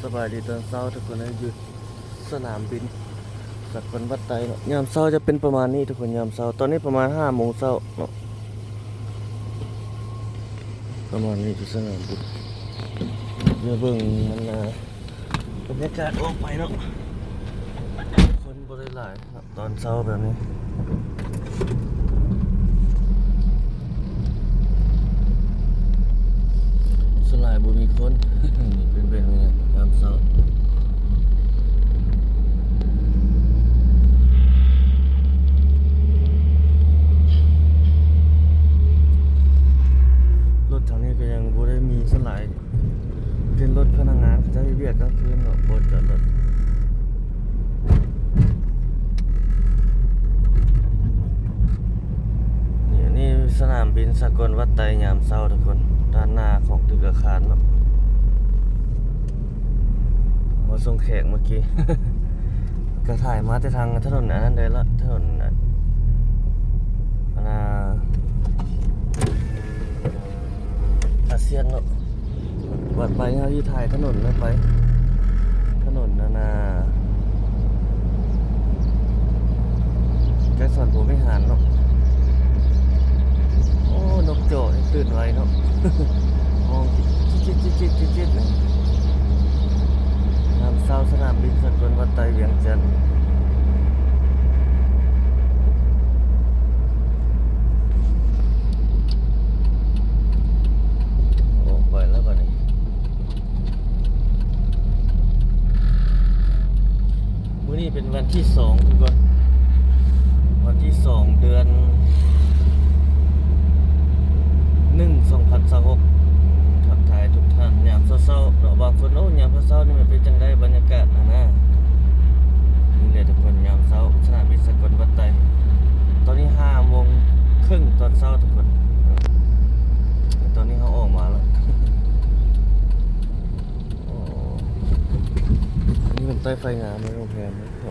ສະບາຍດີຕອນເຊົ້າທຸກຄົນເອີຍ ຢູ່ສະໜາມບິນສາກົນວັດໄຕເນາະ. ຍາມເຊົ້າຈະເປັນປະມານນີ້ທຸກຄົນ ຍາມເຊົ້າ ຕອນນີ້ປະມານຫ້າໂມງເຊົ້າເນາະ ປະມານນີ້ ຢູ່ສະໜາມບິນ. ດຽວເບິ່ງມັນ ອ່າ ບັນຍາກາດອອກໄປເນາະ ຄົນບໍ່ໄດ້ຫຼາຍເນາະ ຕອນເຊົ້າແບບນີ້ ສ່ວນຫຼາຍບໍ່ມີຄົນ. ນີ້ເປັນ ເປັນ ເປັນຍາມເຊົ້າ ລົດທາງນີ້ກໍຍັງບໍ່ໄດ້ມີສ່ວນຫຼາຍ. ເປັນລົດພະນັກງານ ເຂົາເຈົ້າເຮັດວຽກກາງຄືນເນາະ ບ່ອນຈອດລົດ. ນີ້ ນີ້ສະໜາມບິນສາກົນວັດໄຕຍາມເຊົ້າທຸກຄົນ ດ້ານໜ້າຂອງຕຶກອາຄານເນາະ ມາສົ່ງແຂກເມື່ອກີ້ ກະຖ່າຍມາແຕ່ທາງຖະໜົນອັນນັ້ນເລີຍລະ ຖະໜົນອັນ ອັນນ່າ ອາຊຽນເນາະ ວັດໄປເຮົາຢູ່ທ້າຍຖະໜົນເລີຍ ໄປຖະໜົນອັນນ່າ ໄກສອນພົມວິຫານເນາະ. ໂອ້ ນົກຈໍ່ນີ້ຕື່ນໄວເນາະ ຮ້ອງຈິດໆໆໆໆ ຍາມເຊົ້າສະໜາມບິນສາກົນວັດໄຕວຽງຈັນ. ອອກໄປແລ້ວບັດນີ້ ມື້ນີ້ເປັນວັນທີສອງທຸກຄົນ ວັນທີສອງ ເດືອນໜຶ່ງ ສອງພັນຊາວຫົກ ທັກທາຍທຸກທ່ານຍາມເຊົ້າໆເນາະ. ບາງຄົນ ໂອ້ ຍາມເຊົ້າໆນີ້ມັນເປັນຈັ່ງໃດບັນຍາກາດຫັ້ນນະ? ນີ້ແຫຼະທຸກຄົນ ຍາມເຊົ້າສະໜາມບິນສາກົນວັດໄຕ ຕອນນີ້ຫ້າໂມງເຄິ່ງຕອນເຊົ້າທຸກຄົນ ແຕ່ຕອນນີ້ເຮົາອອກມາແລ້ວ. ໂອ້ ອັນນີ້ເປັນໃຕ້ໄຟງາມເລີຍ ໂຮງແຮມເນາະ ໂ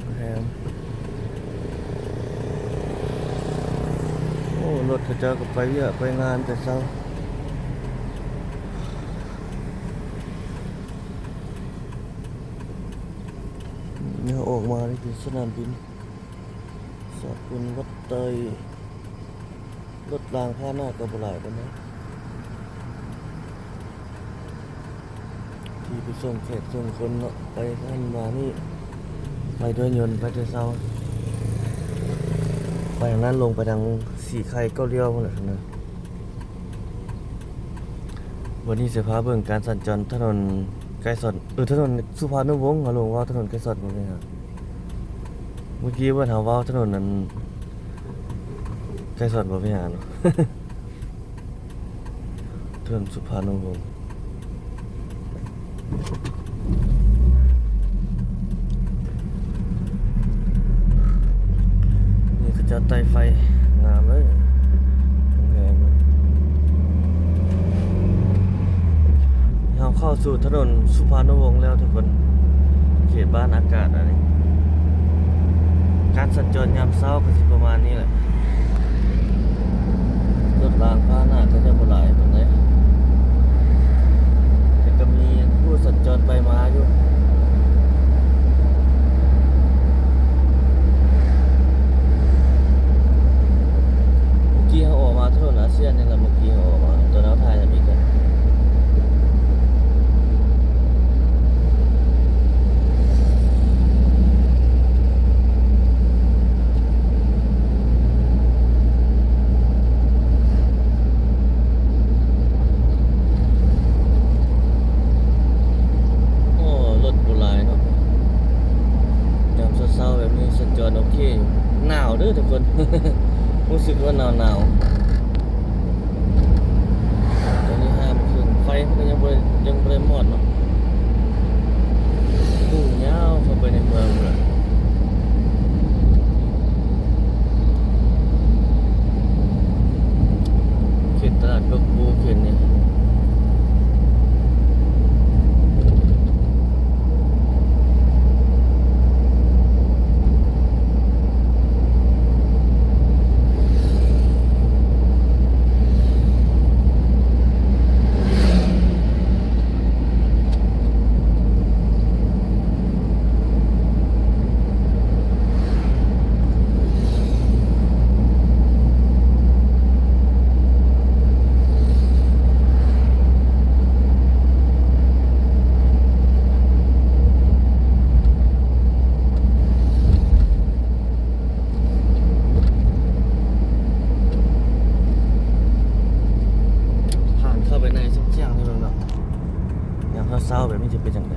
ຮງແຮມ. ໂອ້ ລົດເຂົາເຈົ້າກໍໄປວຽກໄປງານແຕ່ເຊົ້າ ແນວອອກມານີ້ເປັນສະໜາມບິນສາກົນວັດໄຕ. ລົດລາງພາຫະນະກໍບໍ່ຫຼາຍປານໃດ ທີ່ໄປສົ່ງແຂກສົ່ງຄົນເນາະ ໄປຫັ້ນມານີ້ ໄປດ້ວຍຍົນ ໄປແຕ່ເຊົ້າ ໄປທາງນັ້ນ ລົງໄປທາງສີໄຄ ເກົ້າລ້ຽວພຸ້ນແຫຼະນະ. ວັນນີ້ຈະພາເບິ່ງການສັນຈອນຖະໜົນໄກສອນ ເອີ ຖະໜົນສຸພານຸວົງ ເຮົາລົງເວົ້າຖະໜົນໄກສອນບໍ່ແມ່ນຫຍັງ ເມື່ອກີ້ເພິ່ນເຮົາເວົ້າຖະໜົນນັ້ນ ໄກສອນບໍ່ມີຫຍັງເນາະ ເທິງສຸພານຸວົງ ນີ້ເຂົາເຈົ້າໄຕ່ໄຟງາມເລີຍ ງາມເລີຍ. ເຮົາເຂົ້າສູ່ຖະໜົນສຸພານຸວົງແລ້ວທຸກຄົນ ເຂດບ້ານອາກາດອັນນີ້ ການສັນຈອນຍາມເຊົ້າກໍຊິປະມານນີ້ແຫຼະ ລົດລາງພາຫະນະກໍຈະບໍ່ຫຼາຍປານໃດ ແຕ່ກໍມີຜູ້ສັນຈອນໄປມາຢູ່. ເມື່ອກີ້ເຮົາອອກມາຖະໜົນອາຊຽນນີ້ລະ ເມື່ອກີ້ເຮົາອອກມາ ຕອນເຮົາຖ່າຍທຳອິດນະ. ໂອ້ ລົດບໍ່ຫຼາຍເນາະ ຍາມເຊົ້າໆແບບນີ້ສັນຈອນໂອເຄຢູ່. ໜາວເດີທຸກຄົນ ຮູ້ສຶກວ່າໜາວໆ. ຕອນນີ້ຫ້າໂມງເຄິ່ງ ໄຟມັນກໍຍັງບໍ່ໄດ້ ຍັງບໍ່ໄດ້ມອດເນາະ ປູຍາວເຂົ້າໄປໃນເມືອງພຸ້ນລະ ເຂດຕະຫຼາດກົກປູເຂດນີ້. ໂ ເຊົ້າແບບນີ້ຈະເປັນຈັ່ງໃດ?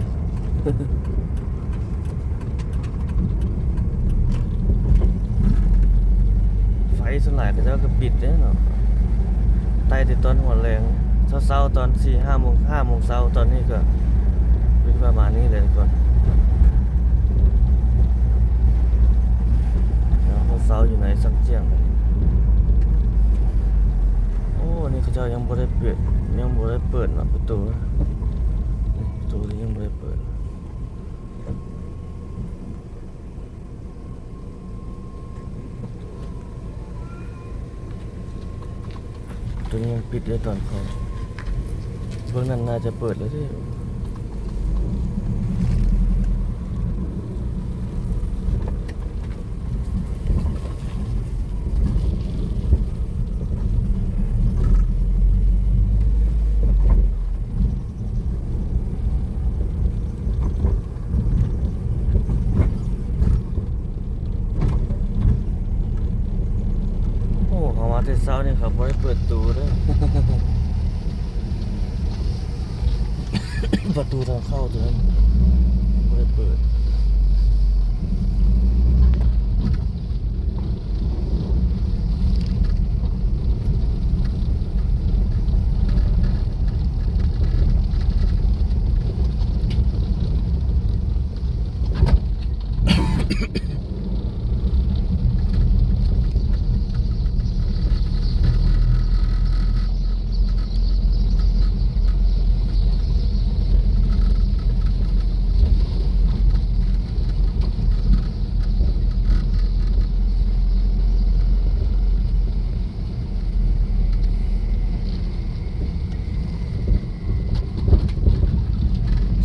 ໄຟສ່ວນຫຼາຍເຂົາເຈົ້າກໍປິດເດ້ເນາະ ໄຕ່ແຕ່ຕອນຫົວແລງ ເຊົ້າໆ ຕອນສີ່ຫ້າໂມງ ຫ້າໂມງເຊົ້າ. ຕອນນີ້ກໍເປັນປະມານນີ້ແຫຼະທຸກຄົນ. ເຊົ້າຢູ່ໃນສັງຈຽງ. ໂອ້ ນີ້ເຂົາເຈົ້າຍັງບໍ່ໄດ້ເປີດ ຍັງບໍ່ໄດ້ເປີດເນາະ ປະຕູ. ປະຕູຍັງບໍ່ໄດ້ເປີດ. ຕົວນີ້ຍັງປິດເດ້ຕອນເຂົ້າ. ເບິ່ງນັ້ນໜ້າຈະເປີດແລ້ວເດ້. ໂອ້ ເຂົາມາແຕ່ເຊົ້ານີ້ເຂົາບໍ່ໄດ້ເປີດຕູເດີ້. ປະຕູທາງເຂົ້າຕົວນັ້ນບໍ່ໄດ້ເປີດ.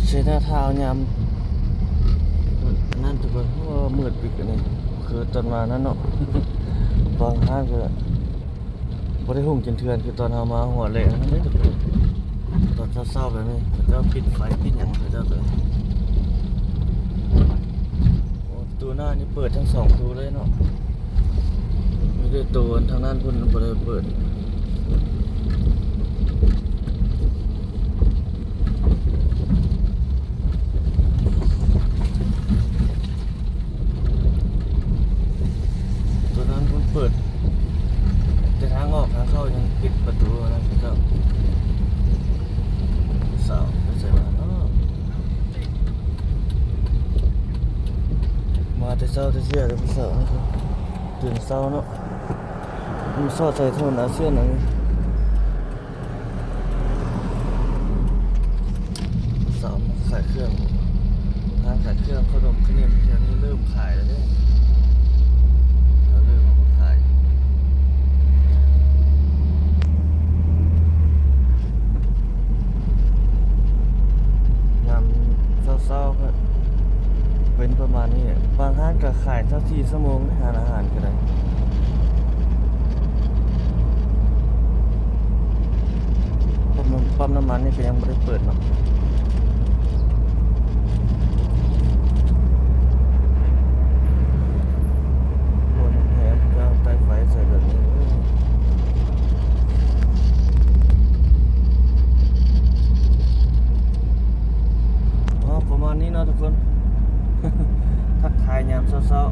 ເສຍໜ້າທ້າວຍາມນັ້ນທຸກຄົນ. ໂອ້ ມືດປິດອັນນີ້ ຄືຕອນມານັ້ນເນາະ ບາງຮ້ານກໍບໍ່ໄດ້ຮຸ່ງຈົນເທື່ອນ ຄືຕອນເຮົາມາຫົວແລງນັ້ນເດ້ທຸກຄົນ. ຕອນເຊົ້າໆ ແບບນີ້ ເຂົາເຈົ້າປິດໄຟປິດຫຍັງ ເຂົາເຈົ້າກໍ ໂອ້ ປະຕູໜ້ານີ້ເປີດທັງສອງປະຕູເລີຍເນາະ. ມີແຕ່ໂຕທາງດ້ານພຸ້ນບໍ່ໄດ້ເປີດ. ໂຕນັ້ນເພິ່ນເປີດແຕ່ທາງອອກທາງເຂົ້າ ຍັງປິດປະຕູນະ. ເຈົ້າສາວໄປໃສມາເນາະ? ມາແຕ່ເຊົ້າແຕ່ເສຍເດີ້ ຜູ້ສາວ ຕື່ນເຊົ້າເນາະ. ມັນສອດໃສ່ຖະໜົນອາຊຽນອັນນີ້. ສາວມາຂາຍເຄື່ອງ ຮ້ານຂາຍເຄື່ອງ ຂະໜົມຂະໜິມແຖວນີ້ເລີ່ມຂາຍແລ້ວເດ້. ເຂົາເລີ່ມເອົາມາຂາຍ ຍາມເຊົ້າໆ ກໍເປັນປະມານນີ້. ບາງຮ້ານກໍຂາຍຊາວສີ່ຊົ່ວໂມງເດ້ ຮ້ານອາຫານກໍໄດ້. ປ້ຳນ້ຳ ປ້ຳນ້ຳມັນນີ້ກໍຍັງບໍ່ໄດ້ເປີດເນາະ. ໂອ້ ແຮງເຈົ້າ ໄຕ່ໄຟໃສ່ແບບນີ້ເດີ້. ອໍ ປະມານນີ້ເນາະທຸກຄົນ. ທັກທາຍຍາມເຊົ້າ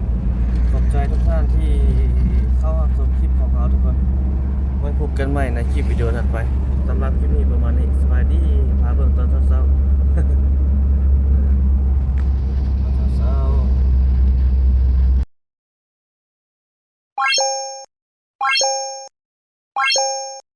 ໆ. ຂອບໃຈທຸກທ່ານທີ່ເຂົ້າຮັບຊົມຄລິບຂອງເຮົາທຸກຄົນ. ໄວ້ພົບກັນໃໝ່ໃນຄລິບວິດີໂອຖັດໄປ. ສຳລັບຄລິບນີ້ປະມານນີ້. ສະບາຍດີ. ພາເບິ່ງຕອນເຊົ້າໆ ຕອນເຊົ້າໆ.